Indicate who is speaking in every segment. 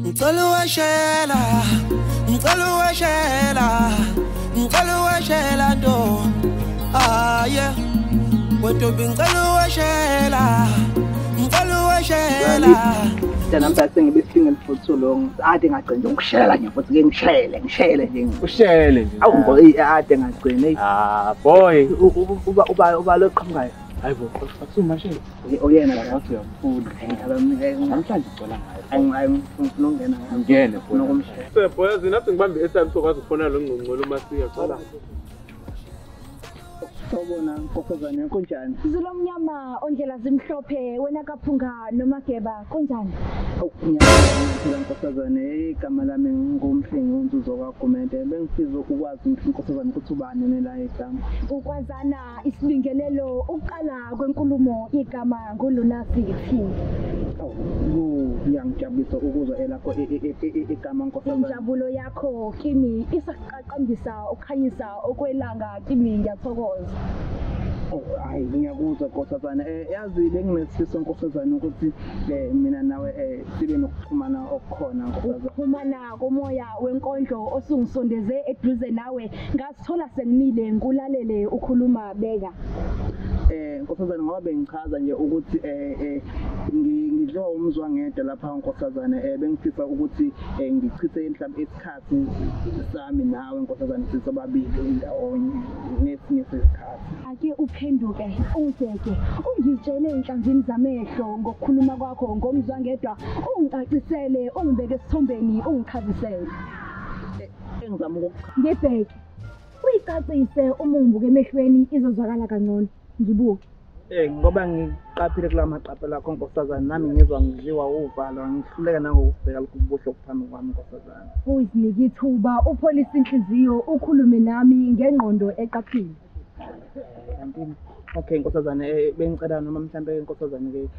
Speaker 1: Ngicela uwashela, ngicela uwashela, ngicela uwashela ntombi. Ah yeah, wentombi ngicela uwashela, ngicela uwashela.
Speaker 2: Namhlanje ngibe single for too long. Ade ngagcina nje ngishela nje futhi ke ngishele nje.
Speaker 3: Ushele nje.
Speaker 2: Awu ngoyi ade ngagcina.
Speaker 3: Ah boy.
Speaker 2: Uba lo qhamukayo.
Speaker 3: Hayibo, akusumashele.
Speaker 2: Oyena la
Speaker 3: ngathi uyamfuna. Namhlanje ugcola ngayo.
Speaker 2: Ayi ngifuna ukungena.
Speaker 3: Ngene
Speaker 2: futhi ukumshela.
Speaker 3: So boy, nathi ngibambe airtime sokwazi ukufona lo ngcongcolo masiya cala.
Speaker 2: Sawubona nkosazane, kunjani?
Speaker 4: Zulu omnyama ondlela zimhlophe, wena kaphunga nomageba, kunjani?
Speaker 2: Awu ngiyaphila nkosazane, igama lami nguMhlengi uNzuzo kaGumede. Bengifisa ukwazi nkosazane ukuthi ubani nela igama.
Speaker 4: Ukwazana isibingelelo ukuqala kwenkulumo igama nguLunasithi.
Speaker 2: Awu kuyangijabulisa ukuzwa elakho igama nkosazane.
Speaker 4: Injabulo yakho kimi isaqaqambisa ukukhanyisa okwelanga kimi, ngiyathokoza.
Speaker 2: Oh, hayi ngiyakuzwa nkosazane. Yazi benginesifiso nkosazane ukuthi mina nawe sibe nokuxhumana okukhona nkosazane.
Speaker 4: Ukuxhumana komoya wenkondlo osungisondeze eduze nawe, ngasithola sengimile ngikulalele ukhuluma beka.
Speaker 2: Nkosazane ngoba bengichaza nje ukuthi ngidliwa umzwa ngedwa lapha nkosazane. Bengifisa ukuthi ngichithe mhlawumbe isikhathi sami nawe nkosazane sisobabili ndawonye ngesinye sesikhathi.
Speaker 4: Ake uphenduke ungibheke ungitshele enhlanzini zamehlo ngokukhuluma kwakho ngomzwa ngedwa, ungicacisele ungibeke esithombeni ungichazisele.
Speaker 2: Engizama ukukuchaza.
Speaker 4: Ngibheke uyicacise umumbuke emehlweni izozwakala kangcono. Ngibuke.
Speaker 2: Ngoba ngiqaphile kula maqaphelo akho nkosazane, nami ngizwa ngidliwa uvalo, ngihluleka nangokubheka lokhu buhle okuphambi kwami nkosazane.
Speaker 4: Uzinike ithuba upholise inhliziyo ukhulume nami ngengqondo eqaphile.
Speaker 2: Kanti okay nkosazane, bengicela noma mhlambe nkosazane ke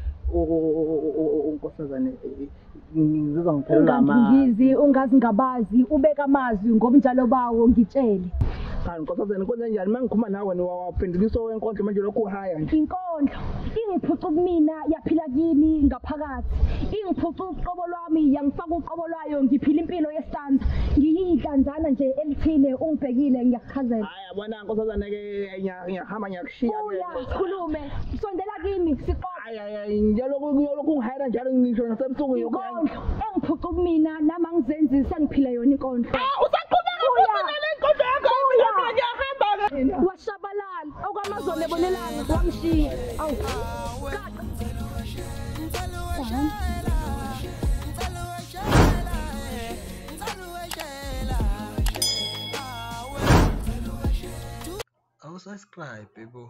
Speaker 2: unkosazane ngizizwa ngiphelelwa
Speaker 4: amazwi. Ungazingabazi ubeka amazwi ngobunjalo bawo ngitshele.
Speaker 2: Cha nkosazane kwenze njani uma ngikhuluma nawe waphenduliso wenkondlo manje lokhu uhaya nje.
Speaker 4: Inkondlo ingiphuca kumina yaphila kimi ngaphakathi, ingiphuca uqobo lwami yangifaka uqobo lwayo, ngiphila impilo yestanza, ngiyidlanzana nje elithile ungibhekile ngiyakuchazela.
Speaker 2: Hayi yabona nkosazane ke ngiyahamba ngiyakushiya.
Speaker 4: Buya sikhulume, sondela kimi sixoxe.
Speaker 2: Hayi njalo lokhu ungihayira njalo ngisho nasebusuku.
Speaker 4: Inkondlo engiphuca kumina nami angizenzisi sengiphila yona inkondlo.
Speaker 2: Usaqhubeka futhi nale nkondlo yakho.
Speaker 4: Washabalala okwamazolo ebonelanga wamshiya. Awu kaka.
Speaker 1: Awusubscribe bo.